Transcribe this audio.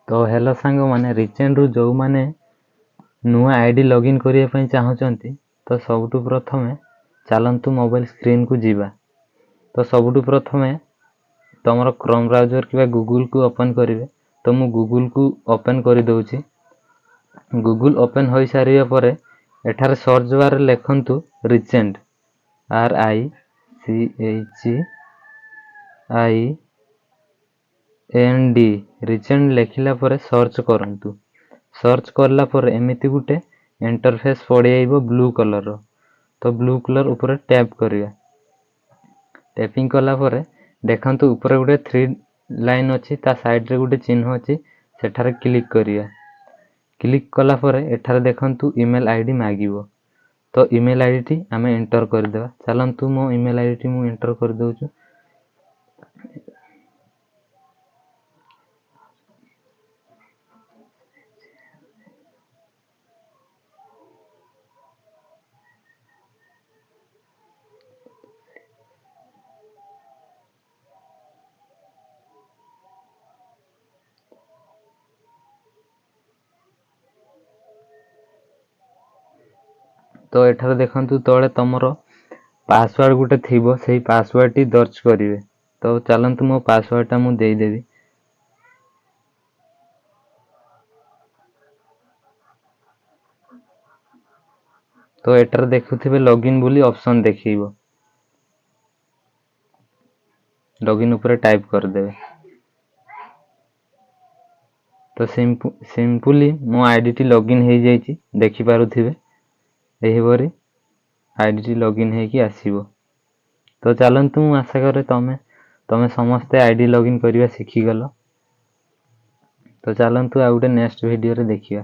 ତ ହ୍ୟାଲୋ ସାଙ୍ଗମାନେ, ରିଚେଣ୍ଡରୁ ଯେଉଁମାନେ ନୂଆ I D login କରିବା ପାଇଁ ଚାହୁଁଛନ୍ତି, ତ ସବୁଠୁ ପ୍ରଥମେ ଚାଲନ୍ତୁ ମୋବାଇଲ ସ୍କ୍ରିନ୍କୁ ଯିବା। ତ ସବୁଠୁ ପ୍ରଥମେ ତୁମର କ୍ରୋମ୍ ବ୍ରାଉଜର୍ କିମ୍ବା ଗୁଗୁଲକୁ ଓପନ୍ କରିବେ। ତ ମୁଁ ଗୁଗୁଲକୁ ଓପନ୍ କରିଦେଉଛି। ଗୁଗୁଲ ଓପନ୍ ହୋଇସାରିବା ପରେ ଏଠାରେ ସର୍ଚ୍ଚ ବାର୍ରେ ଲେଖନ୍ତୁ ରିଚେଣ୍ଡ, R I C H I N D. ରିଚେଣ୍ଡ ଲେଖିଲା ପରେ ସର୍ଚ୍ଚ କରନ୍ତୁ। ସର୍ଚ୍ଚ କଲା ପରେ ଏମିତି ଗୋଟେ ଇଣ୍ଟରଫେସ୍ ପଡ଼ିଆଇବ ବ୍ଲୁ କଲର୍ର। ତ ବ୍ଲୁ କଲର୍ ଉପରେ ଟ୍ୟାପ୍ କରିବା। ଟ୍ୟାପିଂ କଲା ପରେ ଦେଖନ୍ତୁ ଉପରେ ଗୋଟେ 3 ଲାଇନ୍ ଅଛି, ତା ସାଇଡ଼୍ରେ ଗୋଟେ ଚିହ୍ନ ଅଛି, ସେଠାରେ କ୍ଲିକ୍ କରିବା। କ୍ଲିକ୍ କଲା ପରେ ଏଠାରେ ଦେଖନ୍ତୁ ଇମେଲ୍ I D ମାଗିବ। ତ ଇମେଲ୍ I ଡ଼ିଟି ଆମେ ଏଣ୍ଟର କରିଦେବା। ଚାଲନ୍ତୁ ମୋ ଇମେଲ୍ I ଡ଼ିଟି ମୁଁ ଏଣ୍ଟର କରିଦେଉଛୁ। ତ ଏଠାରେ ଦେଖନ୍ତୁ ତଳେ ତମର ପାସୱାର୍ଡ଼ ଗୋଟେ ଥିବ, ସେଇ ପାସୱାର୍ଡ଼ଟି ଦର୍ଜ କରିବେ। ତ ଚାଲନ୍ତୁ ମୋ ପାସୱାର୍ଡ଼ଟା ମୁଁ ଦେଇଦେବି। ତ ଏଠାରେ ଦେଖୁଥିବେ ଲଗ୍ଇନ୍ ବୋଲି ଅପସନ୍ ଦେଖେଇବ, ଲଗ୍ଇନ୍ ଉପରେ ଟାଇପ୍ କରିଦେବେ। ତ ସିମ୍ପଲି ମୋ I ଡ଼ିଟି ଲଗ୍ଇନ୍ ହେଇଯାଇଛି, ଦେଖିପାରୁଥିବେ। ଏହିପରି I ଡ଼ିଟି ଲଗ୍ଇନ୍ ହେଇକି ଆସିବ। ତ ଚାଲନ୍ତୁ, ମୁଁ ଆଶା କରେ ତମେ ସମସ୍ତେ I D login କରିବା ଶିଖିଗଲ। ତ ଚାଲନ୍ତୁ ଆଉ ଗୋଟେ ନେକ୍ସଟ ଭିଡ଼ିଓରେ ଦେଖିବା।